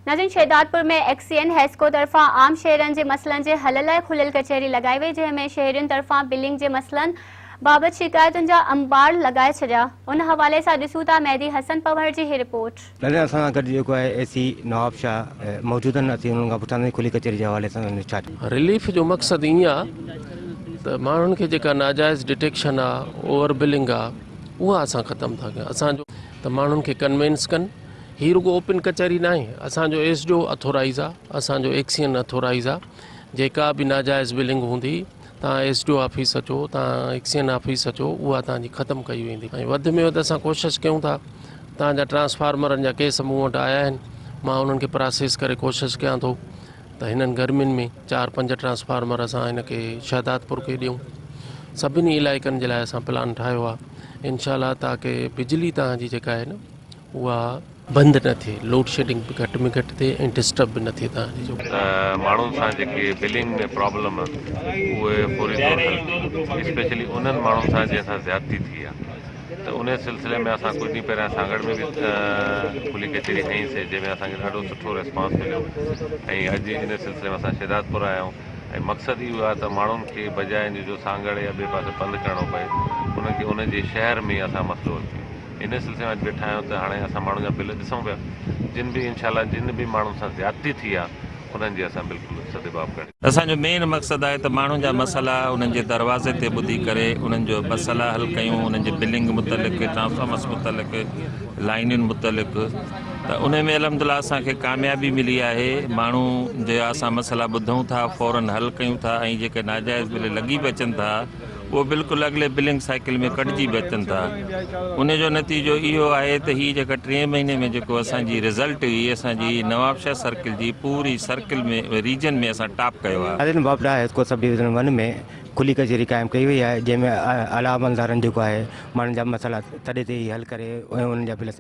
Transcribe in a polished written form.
ناظرين شهدادپور ۾ ايڪسين حيسڪو طرفان عام شهرين جي مسئلن جي حل لاء کليل ڪچهري لڳائي وئي جنهن ۾ شهرين طرفان بلنگ جي مسئلن بابت شڪايتن جا انبار لڳائي ڇڏيا ان حوالي سان ڏسون ٿا مهدي حسن پنهور جي هي رپورٽ. ناظرين اسان سان گڏ جيڪو آهي اي سي نواب شاهه موجود آهن اسين انهن کان پڇنداسين کلي ڪچهري جي حوالي سان انهن جو ڇا چوڻ. رليف جو مقصد ائين آ ته ماڻهن کي جيڪا ناجائز ڊٽيڪشن آ اوور بلنگ آ اها اسان ختم ٿا ڪيون اسان جو ته ماڻهن کي ڪنوينس ڪن هي رڳو اوپن ڪچهري ناهي اسان جو ايس ڊي او اٿورائيز آ اسان جو ايڪسين اٿورائيز آ جيڪا به ناجائز بلنگ هوندي تان ايس ڊي او آفيس اچو تان ايڪسين آفيس اچو اها تان جي ختم ڪئي ويندي ۽ وڌ ۾ وڌ اسان ڪوشش ڪيون ٿا تان جا ٽرانسفارمرن جا ڪيس مون وٽ آيا آهن مان انهن کي پراسيس ڪري ڪوشش ڪيان ٿو ته هنن گرمين ۾ چار پنج ٽرانسفارمر اسان هن کي شهدادپور کي ڏيون سڀني علائقن جي لاء اسان پلان ٺاهيو آ انشاء الله تاڪه بجلي تان جي جيڪا آهي نه اها بند نه ٿئي، لوڊشيڊنگ به گهٽ ۾ گهٽ ٿئي ۽ ڊسٽرب به نه ٿئي تان جو. ته ماڻهن سان جيڪي بلنگ ۾ پرابلم اهي فوري طور حل ٿي اسپيشلي انهن ماڻهن سان جنهن سان زيادتي ٿي آهي ته انهي سلسلي ۾ اسان ڪجهه ڏينهن پهريان سانگهڙ ۾ به کلي ڪچهري هنئي سي جنهن ۾ اسان کي ڏاڍو سٺو ريسپانس مليو ۽ اڄ انهي سلسلي ۾ اسان شهدادپور آيا آهيون ۽ مقصد اهو آهي ته ماڻهن کي بجاء ان جو سانگهڙ يا ٻئي پاسي پنڌ ڪرڻو پئي انهن کي انهن جي شهر ۾ ئي اسان مسئلو حل ٿي ان سلسلي ۾ اڄ ويٺا آهيون ته هاڻي اسان ماڻهن جا بل ڏسون پيا جن به انشاء الله جن به ماڻهن سان زيادتي ٿي آهي انهن جي اسان بلڪل سدباب ڪرڻي. اسان جو مين مقصد آهي ته ماڻهن جا مسئلا انهن جي دروازي تي ٻڌي ڪري انهن جو مسئلا حل ڪيون انهن جي بلنگ متعلق ٽرانسفارمرس متعلق لائنين متعلق ته انهي ۾ الحمدلله اسان کي ڪاميابي ملي آهي ماڻهو جا اسان مسئلا ٻڌون ٿا فورن حل ڪيون ٿا ۽ جيڪي ناجائز بل لڳي به اچن ٿا اهو بلڪل اڳلي بلنگ سائيڪل ۾ ڪٽجي به اچن ٿا ان جو نتيجو اهو آهي ته هي جيڪا ٽئين مهيني ۾ جيڪو اسان جي رزلٽ هئي اسان جي نوابشاهه سرڪل جي پوري سرڪل ۾ ريجن ۾ اسان ٽاپ ڪيو آهي. ناظرين واپڊا حيسڪو سب ڊويزن ون ۾ کلي ڪچهري قائم ڪئي وئي آهي جنهن ۾ اعليٰ عملدارن جيڪو آهي ماڻهن جا مسئلا تڏي تي ئي حل ڪري ۽ انهن جا بل صحيح.